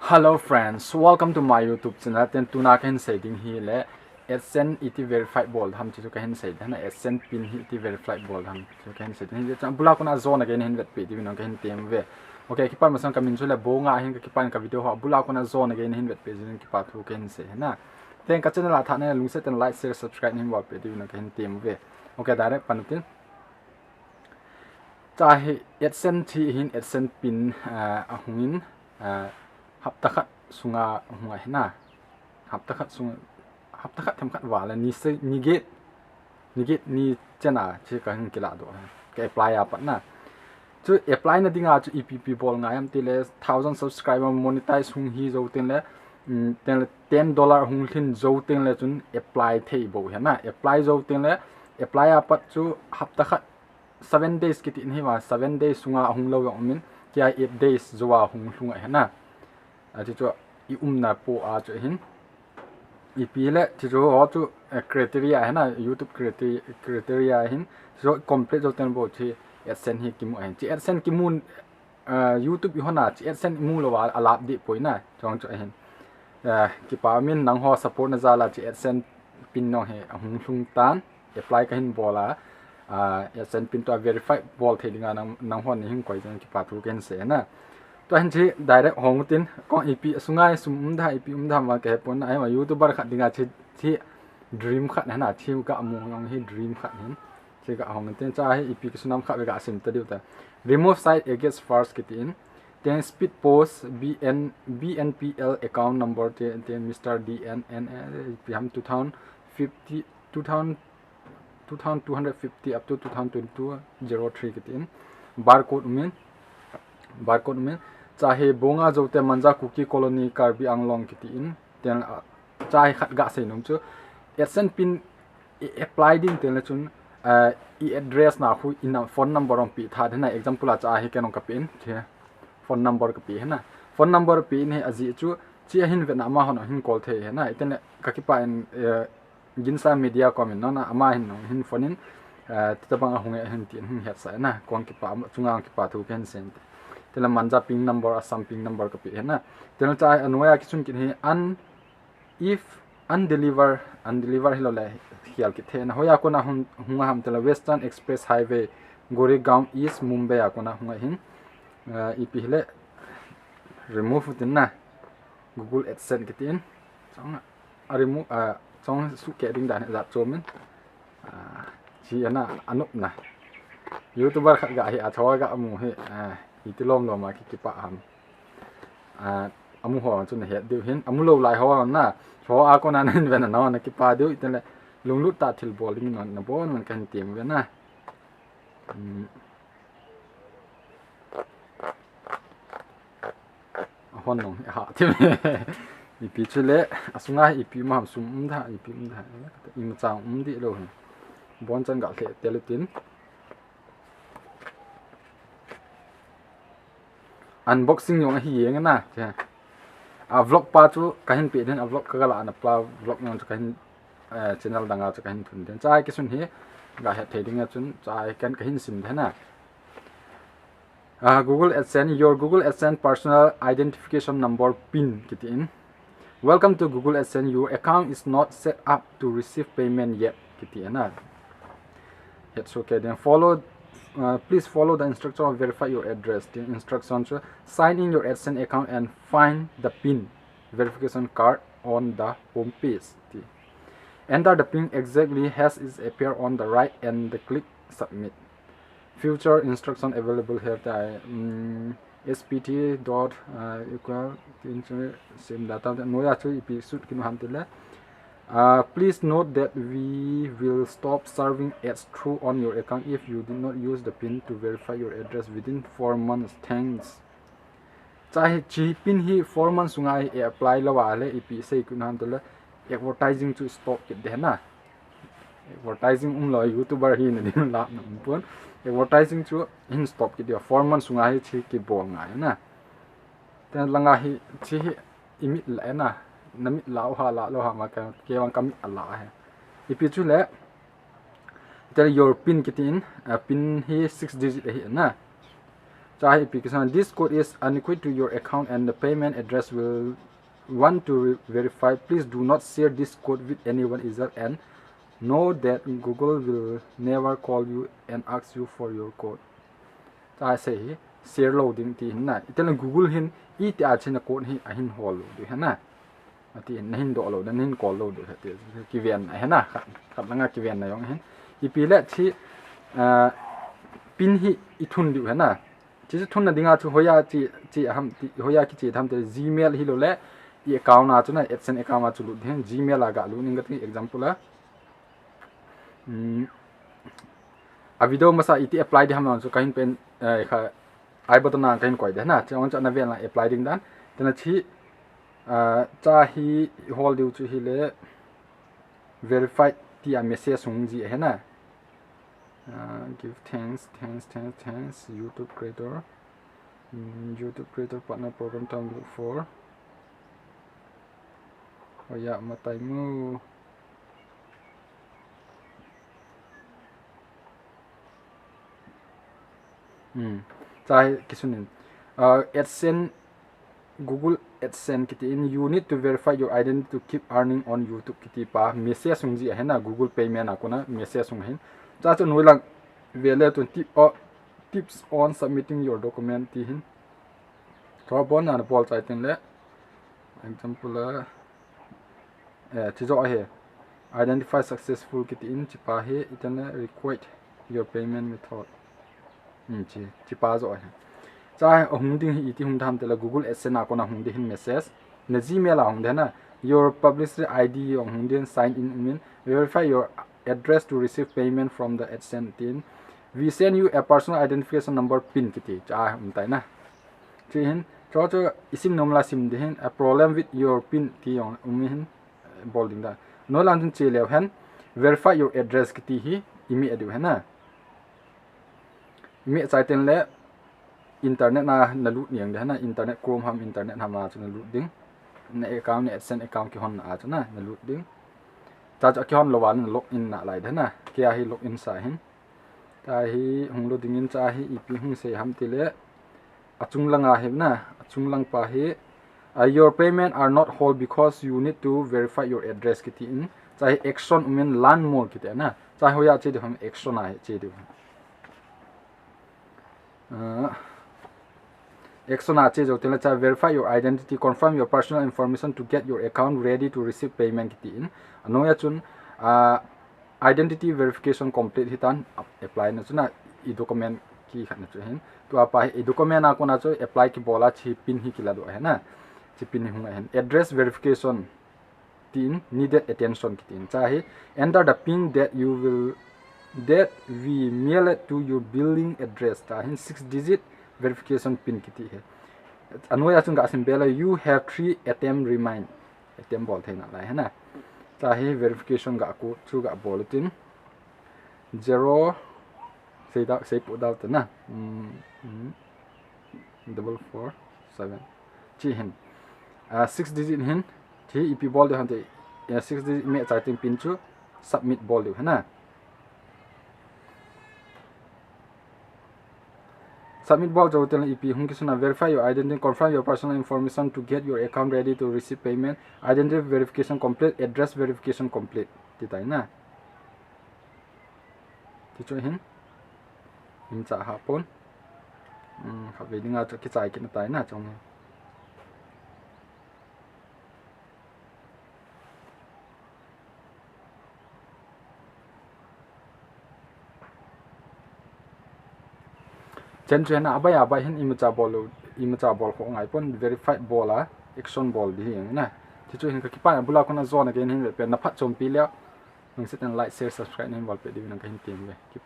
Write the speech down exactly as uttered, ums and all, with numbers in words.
Hello friends, welcome to my YouTube channel. Ten tuna kahin sei ding hi le AdSense iti verify bol tham chu kahin sei ding na, AdSense pin hi iti verify bol tham chu kahin sei ding hi. Chang bula kona jona kahin vetpi diu na kahin tem ve. Okay, kipan masang kamin chu le Bonga hin ka kipan ka video ho bula kona jona kahin vetpi diu kipa thu kahin sei na. Ten ka channel a tha na lungset ten like, share, subscribe hin bol pe diu na kahin tem ve. Okay, direct pan tin. Cha hi AdSense thi hin AdSense pin, ah, ahungin, ah, hapta khat sunga hung ahi na. Hapta khat sung, hapta khat themkhat val ni se, ni get, ni get ni chena chi kahin kila do. Ka apply a pat na. Chu apply na dinga chu ipi ipi bol ngai ham ti le thousand subscriber monetize hung hi jou teng le, um, teng le ten dollar hung lhin jou teng le chun apply thei bou hi na. Apply jou teng le, apply a pat chu hapta khat seven days kiti in hi va, seven days sunga ahung lou jong umin, tia eight days jou a hung lhung ahi na. A chu chu i umna po a chu hin. Ipi le, chu chu ho chu, eh, criteria ahi na, YouTube criteria, criteria hin. Chu complete jou teng bou chu AdSense hi kimu ahi. Chu AdSense kimu, eh, YouTube i hona, chu AdSense mu lou a, a lap di poi na, chong chu ahin. Eh, kipa min nang ho support na jal a chu AdSense pin nong hi ahung lhung tan, apply kahin bol a, ah, AdSense pin tua verify bol thei dinga nang, nang hon ni hin koi jong kipa thu kahin sei na. Tua hin chi direct hong tin, kong ipi sunga sum um da, ipi um da ma kahe pon na, ai ma YouTuber khat dinga chi, chi dream khat na, chi ka mu nong hi dream khat hin. Chi ka hong tin cha hi ipi kisunam khat ka sim ta diu ta. Remove side egress first kiti in. Then speed post B N, B N P L account number te, te Mister D N N, eh, ipi ham two thousand fifty, two thousand, two thousand two hundred fifty up to two thousand twenty-two zero three kiti in. Barcode umin. Barcode umin. Cha hi Bonga Zote Manja Kuki Colony Karbi Anglong kiti in. Then, ah, cha hi khat ga sei nom chu. AdSense pin i apply ding teng le chun, eh, i address na khu i na phone number hung pe tha ding na, example a cha hi kei nong ka pe in, che phone number ka pe hi na. Phone number pe in hi ajeh chu, chi ahin ve na ama hon hin call thei hi na. Iten le ka kipa in, eh, Ginsa Media kom in nong na ama hin nong hin phone in, eh, ti tabang ahung e hin ti hin het sa na. Kong kipa ama chunga kipa thu kahin sei. Iten le Manja pin number, Assam pin number ka pe hi na. Iten le cha hi anoiya kisun kit hi an If undeliver, undeliver hilou le, hial kit thei na. Hoiya kona hung, hung ham tela Western Express Highway, Goregaon East, Mumbai a kona hung ahin. Ah, ipi hile, remove tin na. Google AdSense kiti in. Chong a remove, ah, chong suke ding dan hi jat chom in. Ah, chi ana anop na. YouTuber khat ga hi a thaw ga amu hi, ah, iti lom lom a ki kipa ham. Ah, amu ho chu na het diu hin, amu lou lai ho na, ho a kona na hin ve na, na kipa diu, iten le lunglut ta thil bol ding na, na bon man kahin tem ve na. Hmm. Ahon nong, ha, ti me. Ipi chu le, asunga ipi ma ham sum um da, ipi um da, ima chang um di lou hin. Bon chan ga le, te le tin. Unboxing jong ahi jeng na, che. A vlog pa chu kahin pe den, a vlog ka la na pa vlog jong chu kahin, eh, channel dang a chu kahin thun den. Cha kisun hi, ga het thei ding a chun, cha kan kahin sim den na. Ah, Google AdSense, your Google AdSense personal identification number pin kiti in. Welcome to Google AdSense. Your account is not set up to receive payment yet. Kiti na. It's okay. Then follow, uh, please follow the instruction of verify your address. The instruction chu sign in your AdSense account and find the pin verification card on the home page. Ti. Enter the pin exactly as it appear on the right and the click submit. Future instruction available here. Tai, mm, S P T dot, uh, equal to enter same data. Noya chu ipi sut kinu ham tile. Uh, please note that we will stop serving ads through on your account if you did not use the pin to verify your address within four months. Thanks. Cha hi chi pin hi four months sunga hi apply lou a le ipi sei kinu ham tile advertising chu stop kit de na. Advertising um lou, YouTuber hi na ding la na um pon. Advertising chu hin stop kit dia. Four months sunga hi chi kibol ngai na. Ten langa hi chi hi imit la na. Na mit la u ha la lou ha ma ka, kei vang ka mit a la he. Ipi chu le. Tel your pin kiti in, ah, pin hi six digit ahi na. Cha hi ipi kisah, this code is unique to your account and the payment address will want to re- verify. Please do not share this code with anyone either and know that Google will never call you and ask you for your code. Cha hi sei hi share lou ding ti hin na. Iteleng Google hin iti a china code hi ahin hol lou ding hin na. Ati hin nahin doh lou, nahin call lou ding ati. Kiven a hin na. Khat, khat langa kiven na jong hin. Ipi le chi, ah, pin hi ithun diu hin na. Chi chu thunna dinga chu hoiya chi, chi aham ti, hoiya kichi tham te Gmail hilou le i account a chu na, AdSense account a chu lut ding, Gmail a ga lut ning kati example a. Hmm. A video masa iti apply ding ham lang chu kahin pen, eh, kha, I button a kahin koi ding na, chu on chu na ven lang apply ding dan. Tena chi, ah, cha hi hol diu chu hile verified ti a message hung ji a hin na. Uh, give thanks, thanks, thanks, thanks, YouTube creator. Mm, YouTube creator partner program time look for. Oh yeah, matai mu. Hmm. Cha hi kisunin. Uh, AdSense Google AdSense kiti in, you need to verify your identity to keep earning on YouTube kiti pa message hung ji a hin na, Google Payment a kona message hung hin. Cha chu noilang vele tun tip, oh, tips on submitting your document ti hin. Thor bon na bol chai tin le. Example a, eh, chi jo a hi. Identify successful kiti in chi pa hi, iten le request your payment method. Hmm, chi, chi pa jo hi. Cha hi ahung ding hi iti hung tham tela Google AdSense a kona hung ding hin message. Na Gmail a hung ding na. Your publisher I D hung ding, sign in umin. Verify your address to receive payment from the AdSense team. We send you a personal identification number pin kiti. Cha um tai na. Chi hin, cho cho isim nom la sim ding hin, a problem with your pin ti jong um hin, eh, bol ding da. Noilang chun chi leu hen, verify your address kiti hi, imi a diu hin na. Imi a chai tin le, internet na, na lut niang ding hin na, internet Chrome ham, internet ham a chu na lut ding. Na account, na AdSense account kihon na a chu na, na lut ding. Cha chu kihon lou a na log in na lai ding hin na, kei a hi log in sa hin. Cha hi hung lut ding in cha hi ipi hung sei ham tile. Achung lang a hi na, achung lang pa hi. Uh, your payment are not hold because you need to verify your address kiti in. Cha hi action umin learn more kiti na. Cha hoiya che ding ham action a hi che ding. Uh, Action a che jou teng le cha verify your identity, confirm your personal information to get your account ready to receive payment kiti in. Anoiya chun, ah, identity verification complete hitan ap-, apply na chun a i document kikhat na chu hin. Tua pa hi i document a kona chu apply kibol a chi pin hi kila doh a hin na. Chi pin hi hung a hin. Address verification tin needed attention kiti in. Cha hi, enter the pin that you will, that we mail it to your billing address. Cha hin six digit verification pin kiti hi. Anoiya chun ga sim bela, you have three attempt remain. Attempt bol theina lai hin na. Cha hi verification ga ko chu ga bol tin. Zero, sei da, sei pu da ta na. Mm, mm. Double four seven. Chi hin. Ah, six digit hin. Chi ipi bol ding ham te. Ah, six digit me chai teng pin chu submit bol diu hin na. Submit bol jou teng le ipi hung kisun a, verify your identity, confirm your personal information to get your account ready to receive payment. Identity verification complete, address verification complete. Ti tai na. Ti chu hin. Imacha ha pon. Hmm, khatvei dinga chu kichai kit na tai na chong. Chen chu hin abai abai hin imacha bol lou, imacha bol kho ngai pon, verified bol a, action bol ding hi na. Ti chu hin ka kipah a bula kona jon again hin ve pen na phatchompi le. Nang seten like, share, subscribe na hin bol pe diu na ka hin tem ve. Kipah.